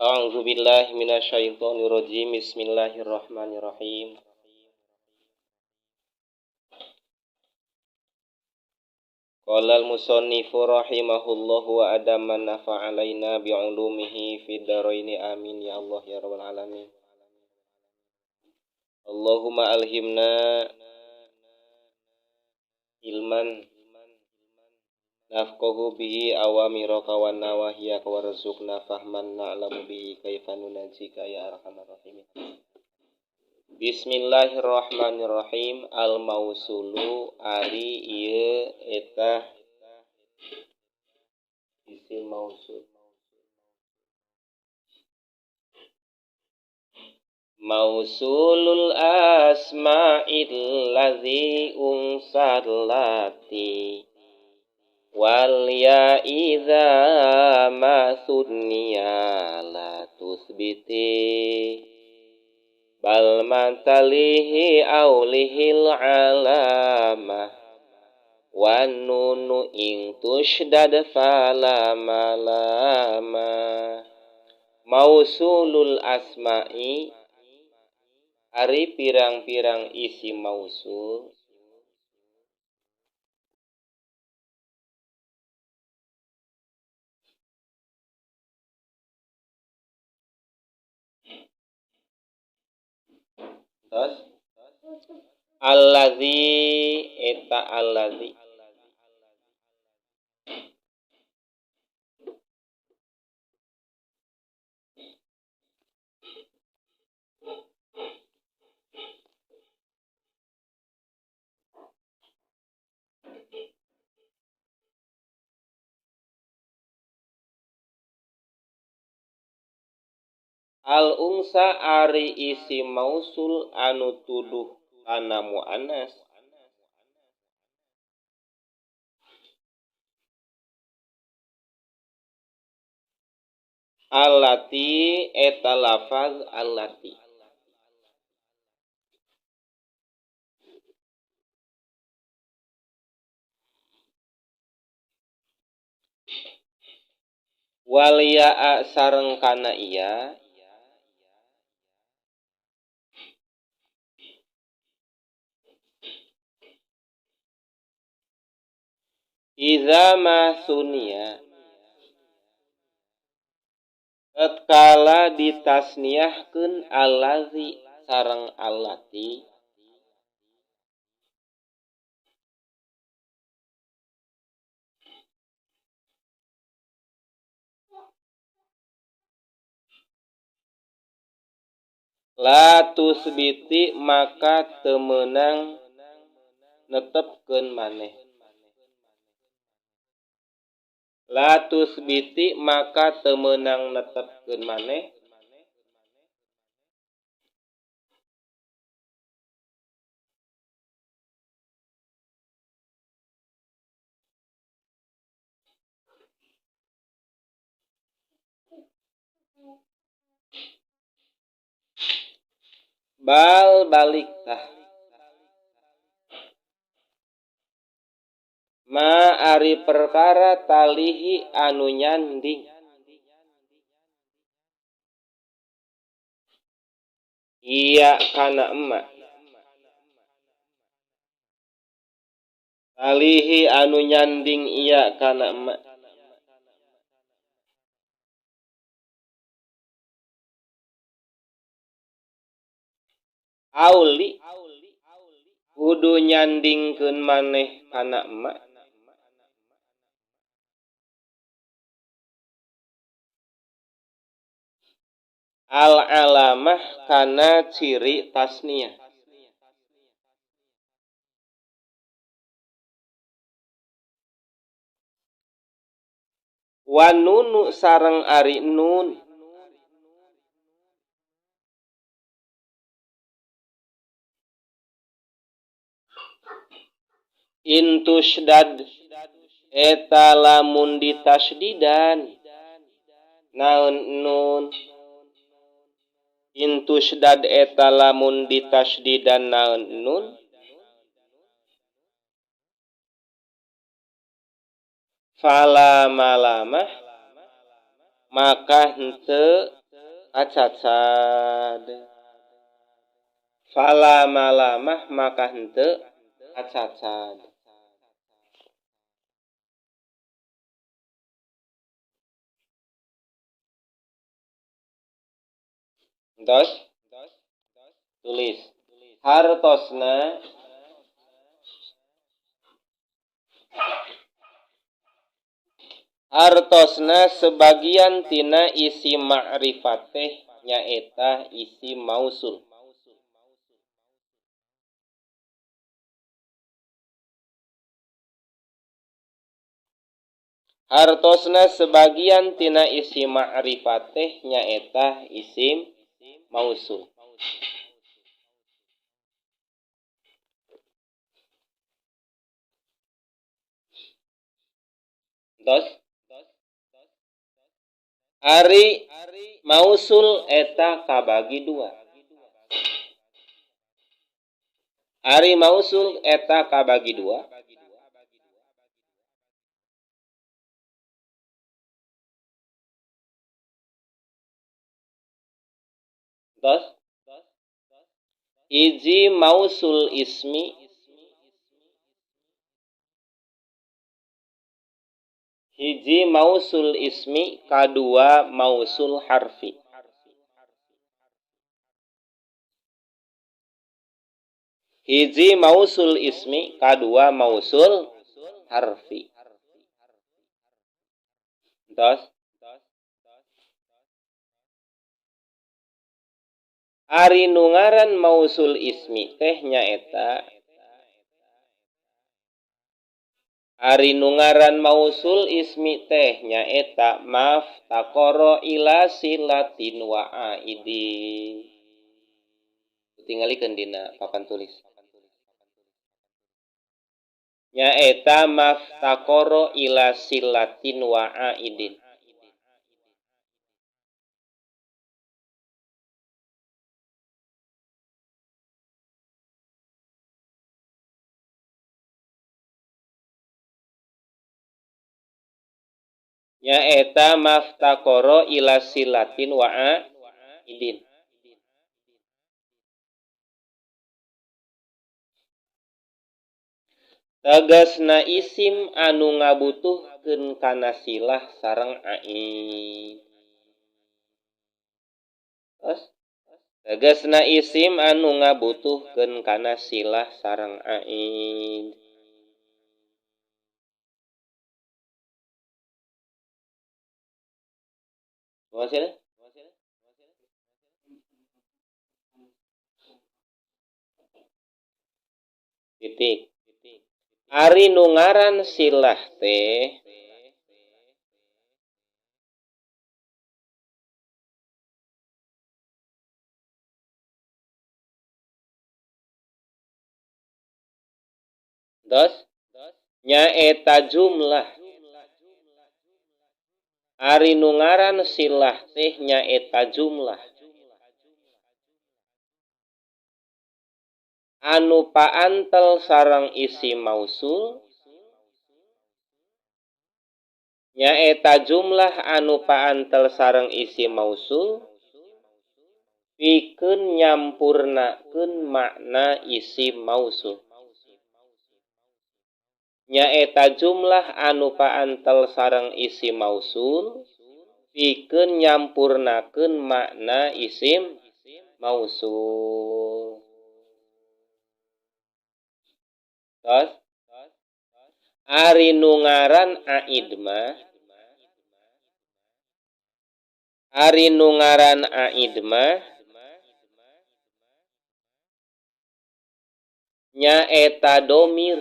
A'udzu billahi minasyaitonir rajim. Bismillahirrahmanirrahim. Qala al-musannifu rahimahullahu wa adama nafa'alaina bi'ulumihi fid dharaini amin ya Allah ya rabbal alamin. Allahumma alhimna ilman nafqahu bihi awamiraka wa nawahiyaka warzuqna fahman na'lamu bihi kaifa nunajjika ya arhamar rahimin. Bismillahirrahmanirrahim. Al-mausulu ari ieu eta isim mausul. Mausulul asma'il ladzi unsallati wal ya idza ma sunniya la tusbiti bal man talihi aulihil alamah wan nunu ing tushdad fala malama. Mausulul asma'i ari pirang-pirang isi mausul terus allazi eta allazi al unsa ari isi mausul anu tuduh kana muannas allati eta lafaz allati wal ya'a sareng kana iya idza ma sunia tatkala ditasniahkeun allazi sareng allati la tusbiti maka teu meunang netepkeun maneh. La tusbiti maka teu meunang netepkeun maneh bal balik tah ma ari perkara talihi anu nyanding iya kana emak talihi anu nyanding iya kana emak auli kudu nyandingkeun maneh kana emak al alamah kana ciri tasniah wan nunu sareng ari nun intusdad eta lamun ditasdidan naon nun intusdad eta lamun ditasdidan naon nun fala malamah maka henteu Kacacad. Fala malamah maka henteu kacacad. Entos tulis hartosna hartosna sebagian tina isi ma'rifat teh nyaeta isi mausul. Hartosna sebagian tina isi ma'rifat teh nyaeta isim mausul. Entos ari mausul eta kabagi dua. Ari mausul eta kabagi dua. Entos hiji mausul ismi, hiji mausul ismi, kadua mausul harfi. Hiji mausul ismi, kadua mausul harfi. Entos ari nu ngaran mausul ismi teh nyaeta ari nu ngaran mausul ismi teh nyaeta maf taqara ila silatin wa aidi. Tingalikeun dina papan tulis. Nyaeta maf taqara ila silatin wa aidin. Nyaeta maftaqara ila silatin wa aidin. Tegasna isim anu ngabutuhkeun kana silah sareng aid. Terus tegasna isim anu ngabutuhkeun kana silah sareng aid. Maksudnya? Titik. Ari nu ngaran silah teh dos nyaeta jumlah. Ari nu ngaran silah teh nyaeta jumlah anu paantel sareng isi mausul, nyaeta jumlah anu paantel sareng isi mausul pikeun nyampurnakeun makna isi mausul. Nyaeta jumlah anu paantel sareng isi mausul pikeun nyampurnakeun makna isim mausul. Tos ari nu ngaran aid mah, ari nu ngaran aid mah nyaeta domir,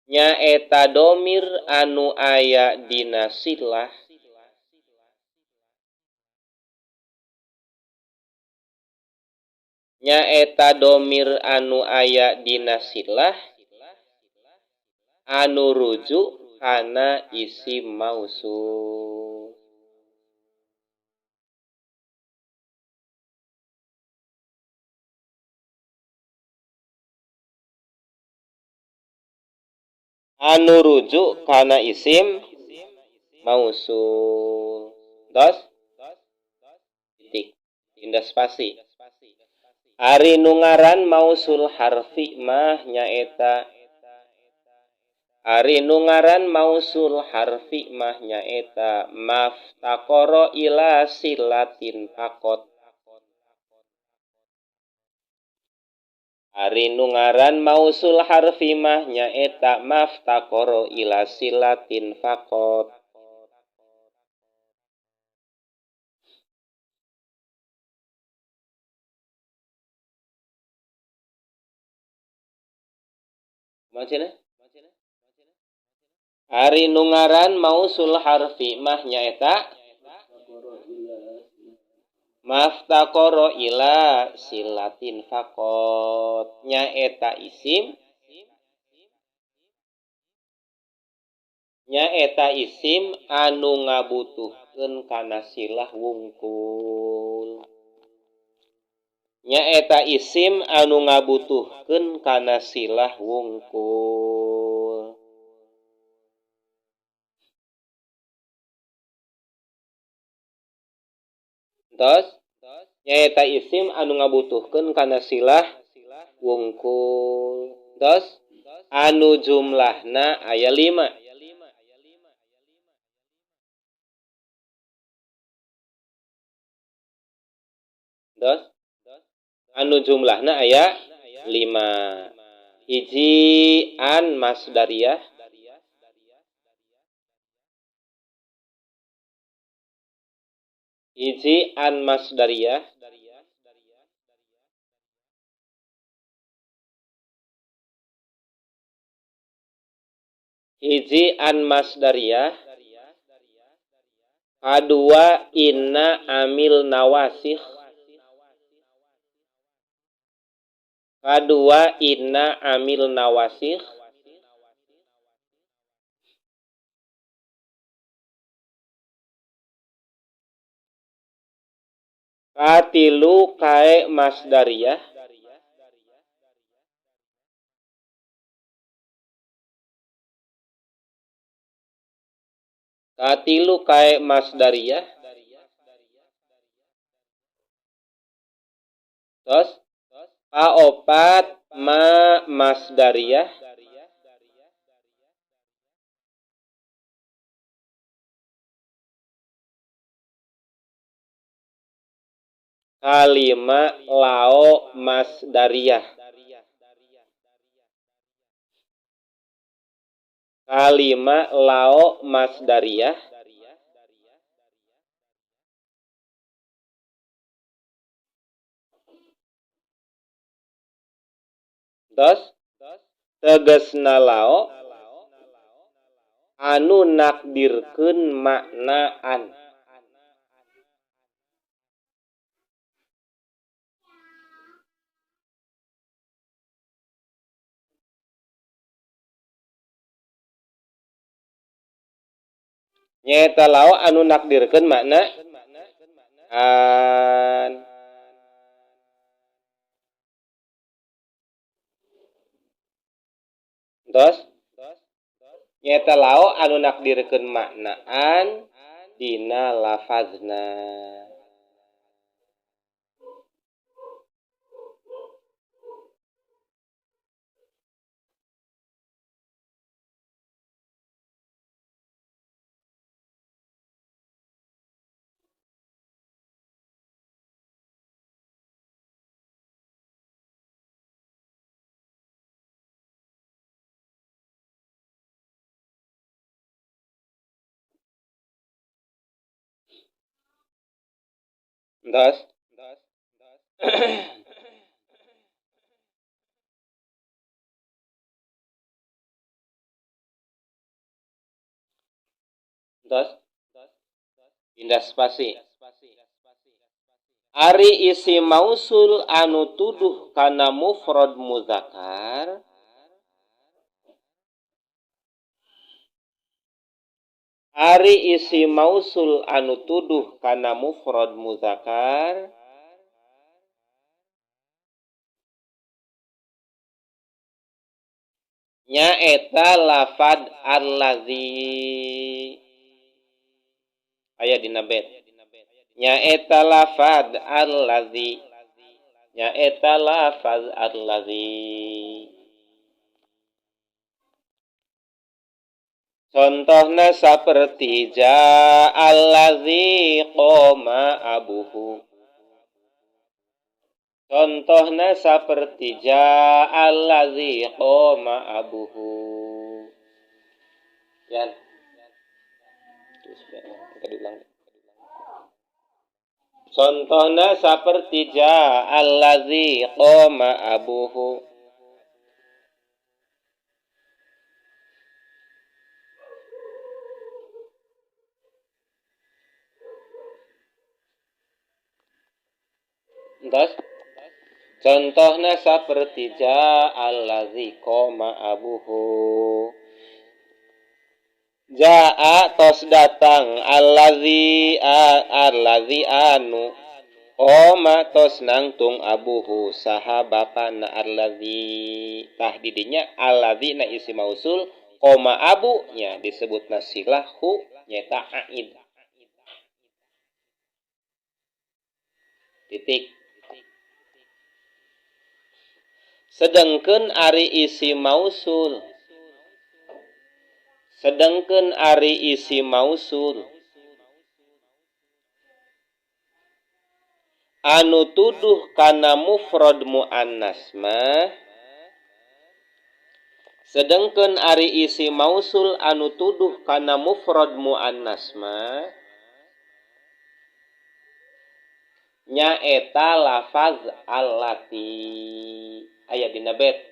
nyaeta domir anu aya dina silah nyaeta domir anu aya dina silah anu rujuk kana isim mausul. Anu rujuk kana isim mausul. Tos titik pindah spasi. Ari nu ngaran mausul harfi mah nyaeta Ari nu ngaran mausul harfi mah nyaeta maftaqara ila silatin faqot. Ari nu ngaran mausul harfi mah nyaeta maftaqara ila silatin faqot. Macana? Ari nu ngaran mausul harfi mah nyaeta maftaqara ila silatin faqot nyaeta isim anu ngabutuhkeun kana silah wungkul. Nyaeta isim anu ngabutuhkeun kana silah wungkul. Tos nyaeta isim anu ngabutuhkeun kana silah wungkul. Tos anu jumlahna aya 5. Tos anu jumlahna aya 5. Hiji an masdariyah, hiji an masdariyah, hiji an masdariyah, kadua inna amil nawasikh, kadua inna amil nawasikh, katilu kae masdariyah, katilu kae masdariyah, tos kaopat ma masdariyah, kalima lao masdariyah, kalima lao masdariyah, tos tegasna lao anu nakdirkeun maknaan. Nyaeta lao anu nakdirkeun makna an. Tos nyaeta lao anu nakdirkeun maknaan dina lafazna. Tos tos pindah spasi. Ari isi mausul anu tuduh kana mufrad muzakkar Ari isi mausul anu tuduh kana mufrad muzakkar nyaeta lafad allazi. Aya dina bet. Nyaeta lafaz allazi. Nyaeta lafaz allazi. Contohna saperti ja'allazi qoma abuhu. Contohna saperti ja'allazi qoma abuhu. Yan. Terus diulang. Contohna saperti ja'allazi qoma abuhu. Entos. Contohna saperti ja'allazi qoma abuhu. Ja'a tos datang allazi allazi anu qoma tos nangtung abuhu saha bapana allazi. Tah didinya allazi na isi mausul qoma abu nya disebutna silahu nyaeta aid. Titik. Sedengkeun ari isi mausul. Sedengkeun ari isi mausul anu tuduh kana mufrad muannas mah. Sedengkeun ari isi mausul anu tuduh kana mufrad muannas mah nyaeta lafaz allati. Aya dina bet.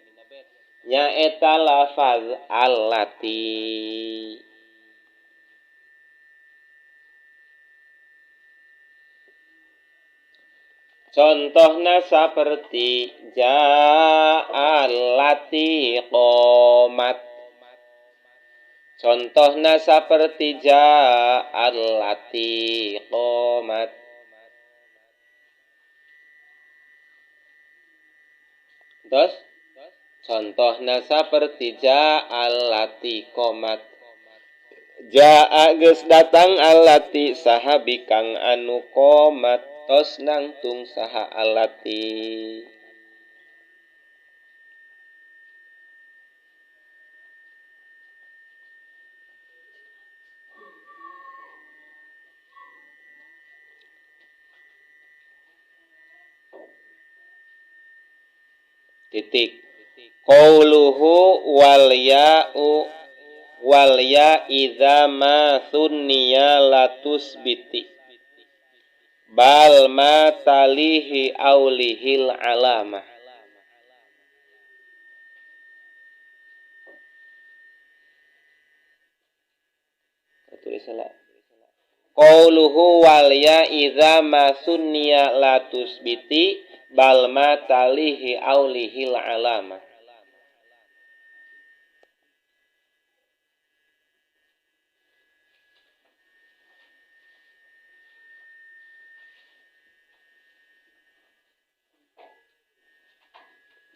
Nyaeta lafaz allati. Contohna saperti ja'allati qomat. Contohna saperti ja'allati qomat. Terus contohna saperti ja'allati qomat. Ja'a geus datang allati saha bikang anu qomat tos nangtung saha allati. Titik. Qauluhu wal ya'u wal ya idza ma sunniya latusbiti bal ma talihi aulihil alamah. Tulis salah. Qauluhu wal ya idza ma sunniya latusbiti bal ma talihi aulihil alamah.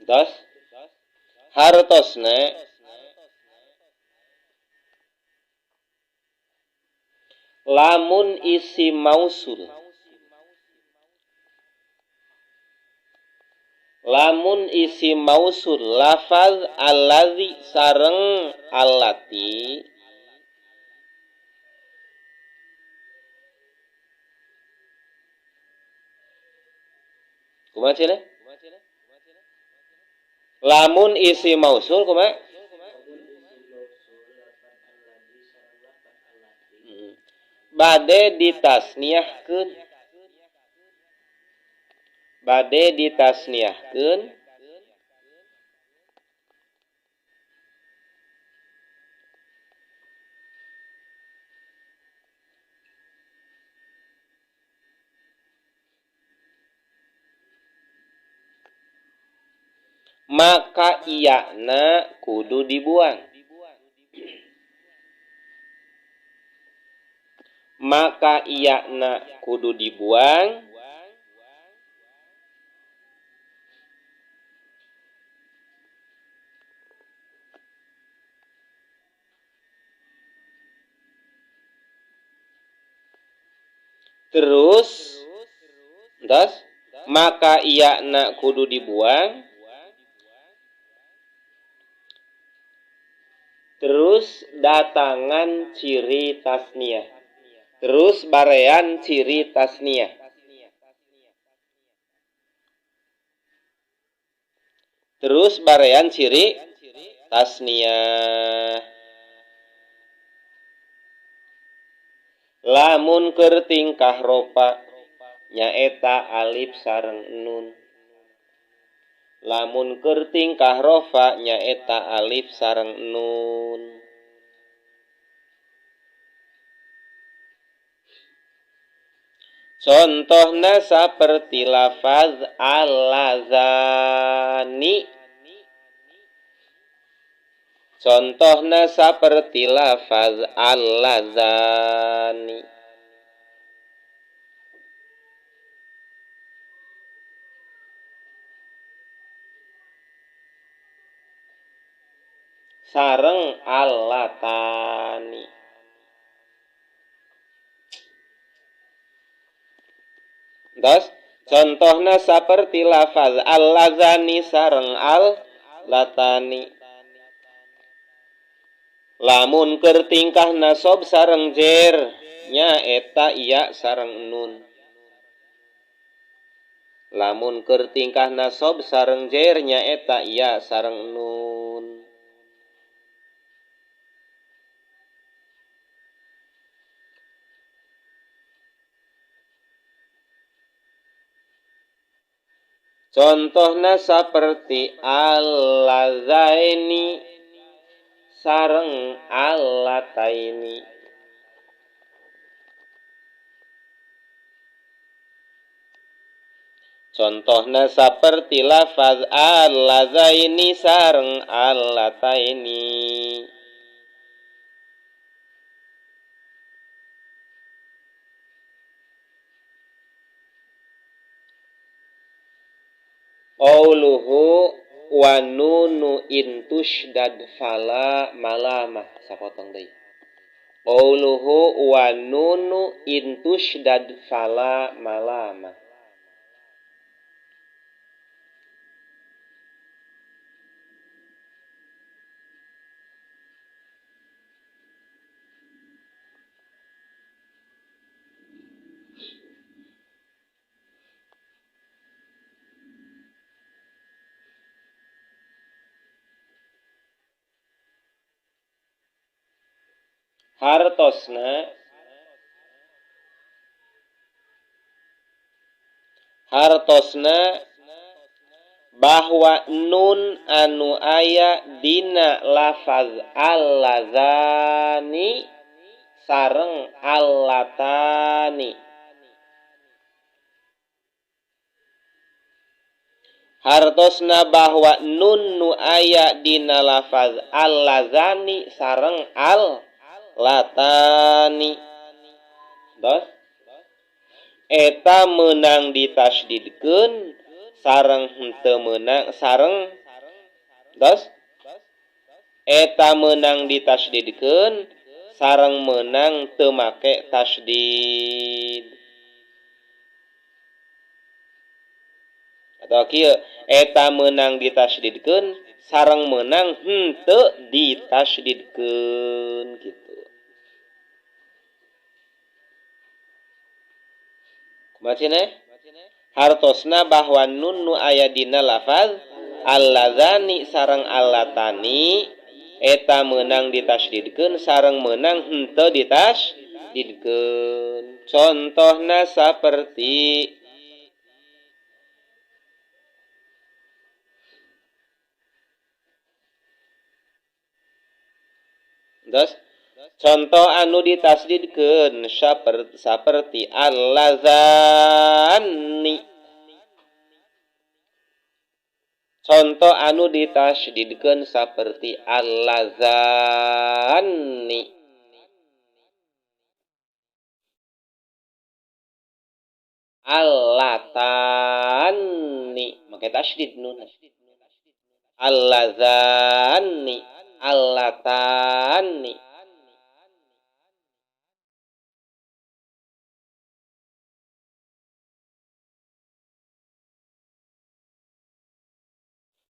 Terus hartosna lamun isi mausul. Lamun isi mausul lafaz allazi sareng allati kumaha cenah? Lamun isi mausul kumaha? Bade ditasniahkeun. Bade ditasniahkeun maka iyana kudu dibuang. Maka iyana kudu dibuang. Terus entos maka iya na kudu dibuang. Terus datangan ciri tasniah. Terus barean ciri tasniah. Terus barean ciri tasniah. Lamun keur tingkah ropa nyaeta alif sareng nun. Lamun keur tingkah rofa nyaeta alif sareng nun. Contohna saperti lafaz alazani. Contohna saperti lafaz alazani. Sareng alatani. Terus contohna saperti lafaz alazani sareng alatani. Lamun keur tingkah nasob sareng jer nyaeta iya sareng nun. Lamun keur tingkah nasob sareng jer nyaeta iya sareng nun. Contohna saperti alazaini sareng alataini. Contohna saperti lafaz alazaini sareng alataini. Qauluhu wa nunu intushdad fala malamah. Sapotong deui. Qauluhu wa nunu intushdad fala malamah. Hartosna bahwa nun anu aya dina lafaz alazani sareng alatani. Hartosna bahwa nun nu aya dina lafaz alazani sareng al latani. Dos eta meunang ditasydidkeun sareng henteu meunang sareng dos eta meunang ditasydidkeun sareng meunang teu make tasydid. Atau kieu eta meunang ditasydidkeun sareng meunang henteu ditasydidkeun kitu. Kumaha hartosna bahwa nun nu aya dina lafaz allazani sareng allatani eta meunang ditasydidkeun sareng meunang henteu ditasydidkeun. Contohna saperti terus contoh anu ditasydidkeun saperti allazani. Contoh anu ditasydidkeun saperti allazani. Allatani make tasydid nun. Allazani, allatani.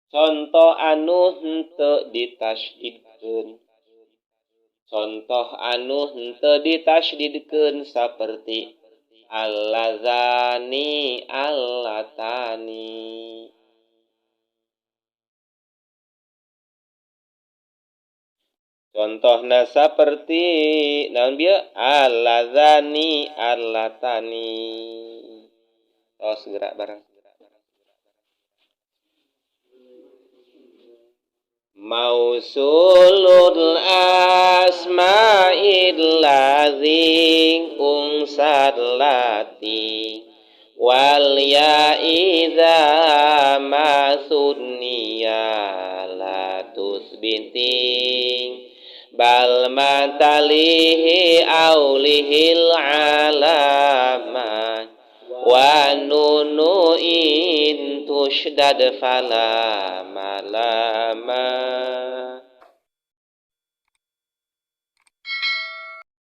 Contoh anu henteu ditasydidkeun. Contoh anu henteu ditasydidkeun saperti allazani, allatani. Contohna saperti naon bieu? Allazani, allatani. Tos gerak bareng. Mausulul asma'il ladzi unsat lati wal ya idza ma sunniya la tusbiti bal ma talihi aulihil alama wa nunu in tushdad fala malama.